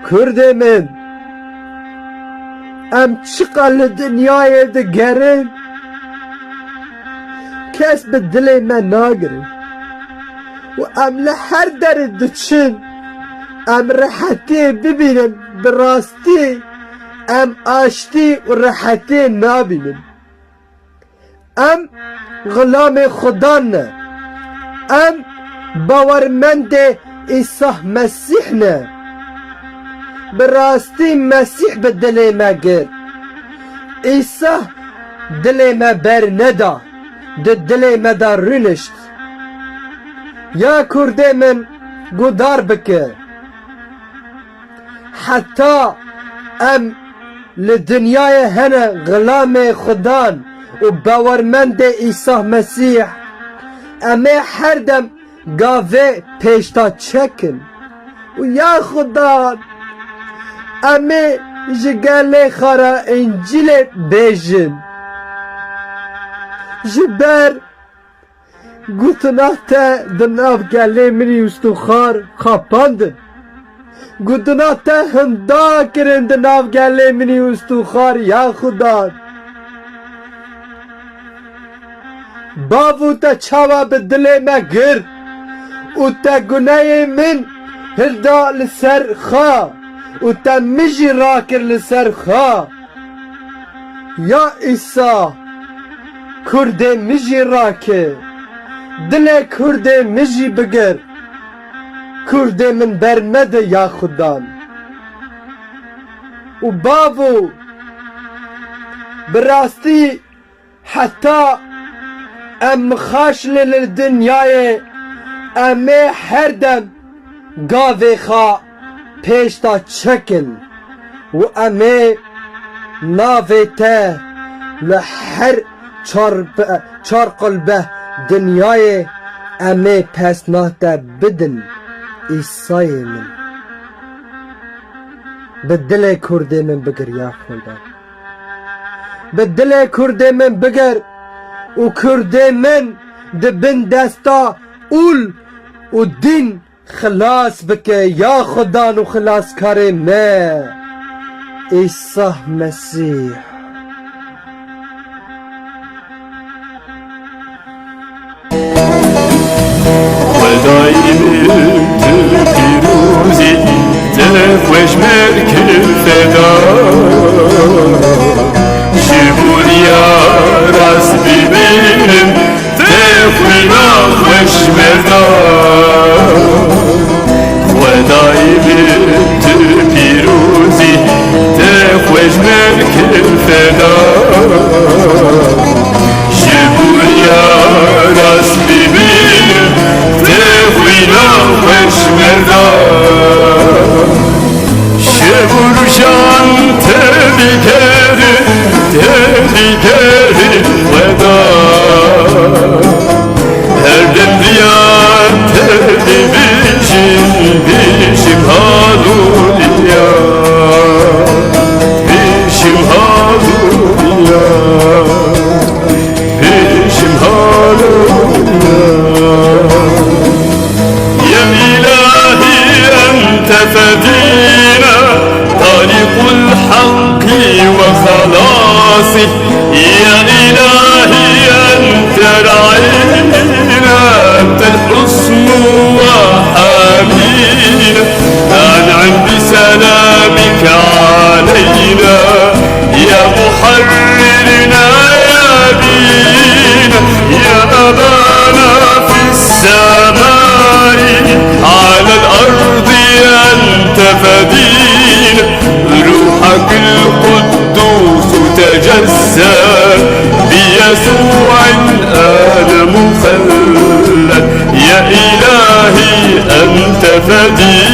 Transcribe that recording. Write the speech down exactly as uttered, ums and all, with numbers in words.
Kurdê min, em çiqas li dinyayê digerin, kes bi dilê me nagirin û em li her derê diçin, em rehetiyê bibînin, bi rastî em aştî û rehetiyê nabînin. Em xilamê Xudan ne. Em bawermendê Îsa Mesîh ne. Bi rastî Mesîh bi dilê me girt. Îsa dilê me berneda, di dilê me de rûnişt. Ya Kurdê min, guhdar bike. Heta em li dinyayê hene xilamê Xudan û bawermendê Îsa Mesîh, em ê her dem gavê pêşta çekin û ya Xudan, em ê ji gelê xwe re Încîlê bêjin. Ji ber Gotina te di nav gelê min î û stûxar xapandin. Gotina te hinda kirin di nav gelê min î û stûxar ya Xudan. Bavo, te çawa bi dilê me girt û te guneyê min hilda li ser xwe û te min jî rakir li ser xwe. Ya Îsa, Kurdê min jî rake, dilê Kurdê min jî bigir. Kurdê min bermede ya Xudan. Û bavo, bi rastî heta em xaş li, li dinyayê, em ê her dem gavê xwe pêşta çekin û em ê navê te li her çar be-, çar qulbeh dinyayê em ê pesna te bidin, Îsayê min. Bi dilê Kurdê min bigir ya Xuda. Bi dilê Kurdê min bigir û Kurdê min di bin desta ûl û din xilas bike ya Xudan û xilaskarê me, Îsa Mesîh. Xwedayê min tu pîroz î, te xweş me kir feda. Ji bo riya rast bimînim, te xwîna xweş me da. Xwedayê min tu pîroz î, te xweş me kir feda. Ji bo riya rast bimînim, te xwîna xweş me da. Şev û rojan te digerin, te digerin Xweda. Her dem riya te dibijim, bijim halûliya, bijim halûliya. Bijim halûliya. Ya îlahî ente fedîna, tarîqul heqî we xelasî. Ya îlahî ente ra'îna, entel husnu we hamîna. En'im bi selamike aleyna. يا محررنا يا أبينا، يا أبانا في السماء، على الأرض أنت فدينا، روحك القدوس تجسد بيسوع آدم خلد، يا إلهي أنت فدينا.